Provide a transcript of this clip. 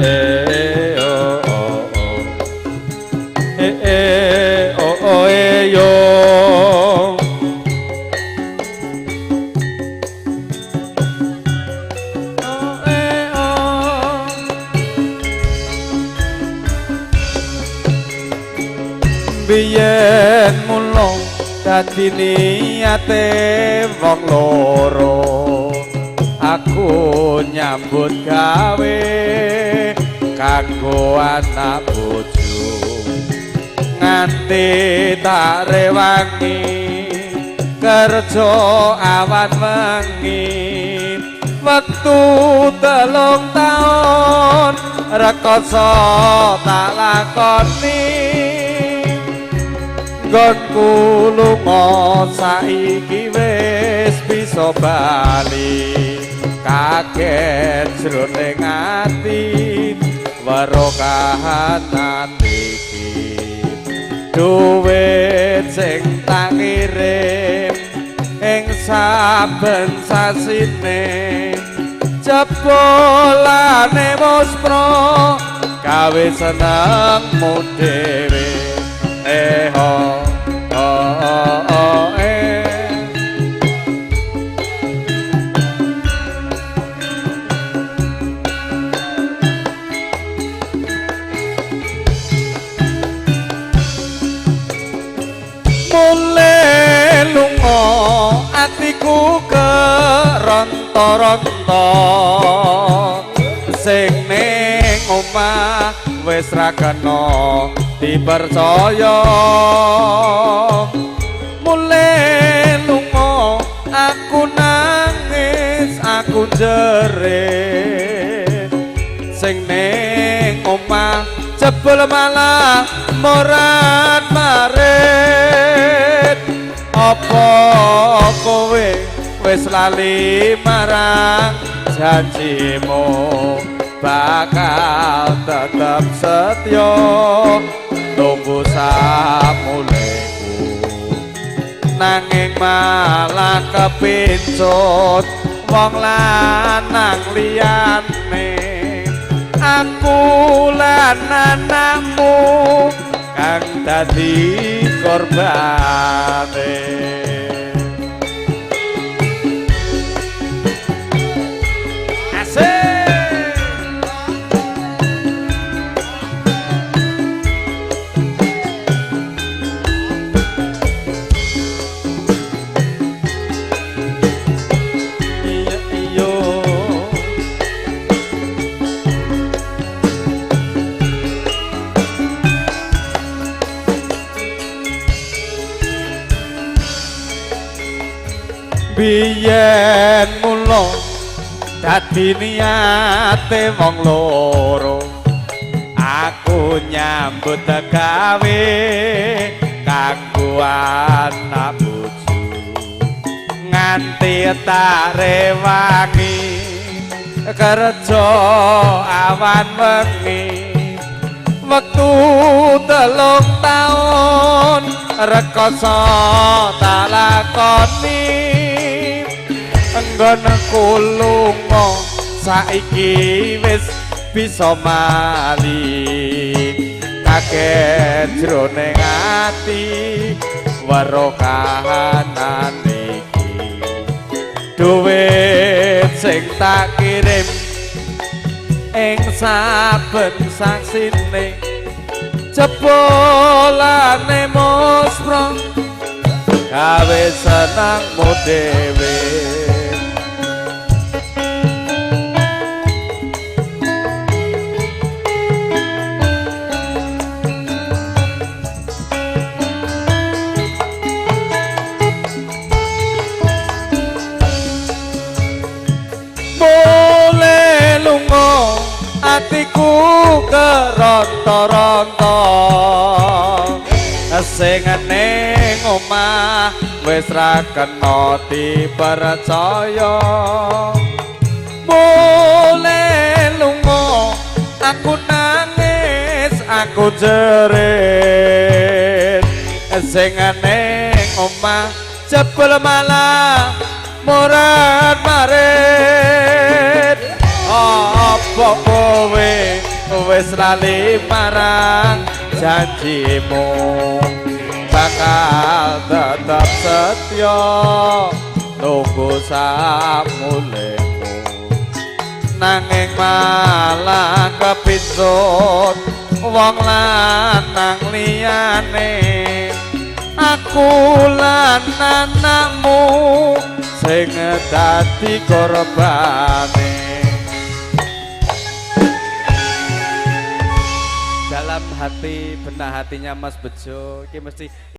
e o o o e e o o e yo. O e o. Biyen mulo dadi niate wong loro, aku nyambut gawe kanggo anak bojo, nganti tak rewangi kerja awan wengi. Wektu 3 taun rekoso tak lakoni, nggonku lunga saiki wis bisa bali. Kaget jroning ati weruh kahanan iki, duwit sing tak kirim ing saben sasine, jebolane muspro gawe senengmu dhewe. Eh ho o o e. Mule lunga atiku keronto-ronto, sing ning omah wis ra kena dipercaya. Mule lunga aku nangis aku jerit, sing ning omah jebul malah morat marit. Apa kowe wis lali marang janjimu, bakal tetep setya tunggu samuleku, nanging malah kepincut wong lanang liyane. Aku lan anakmu kang dadi korbane. Asik. Iya iya. Biyen mula dadi niate wong loro, aku nyambut gawe kanggo anak bojo, nganti tak rewangi kerja awan wengi. Wektu 3 taun rekoso tak lakoni, nggonku lunga saiki wis bisa mali. Kaget jroning ati weruh kahanan iki, duwit sing tak kirim ing saben saksine, jebolane muspro gawe senengmu dhewe. Mule lunga atiku keronto-ronto, sing ning omah wis ra kena dipercaya. Mule lunga aku nangis aku jerit, sing ning omah jebul malah morat marit. Apa kowe Wis lali marang janjimu, bakal tetep setya nunggu samulihmu, nanging malah kepincut wong lanang liyane. Aku lan anakmu sing dadi korbane. Dalam hati, benak hatinya Mas Bejo iki mesti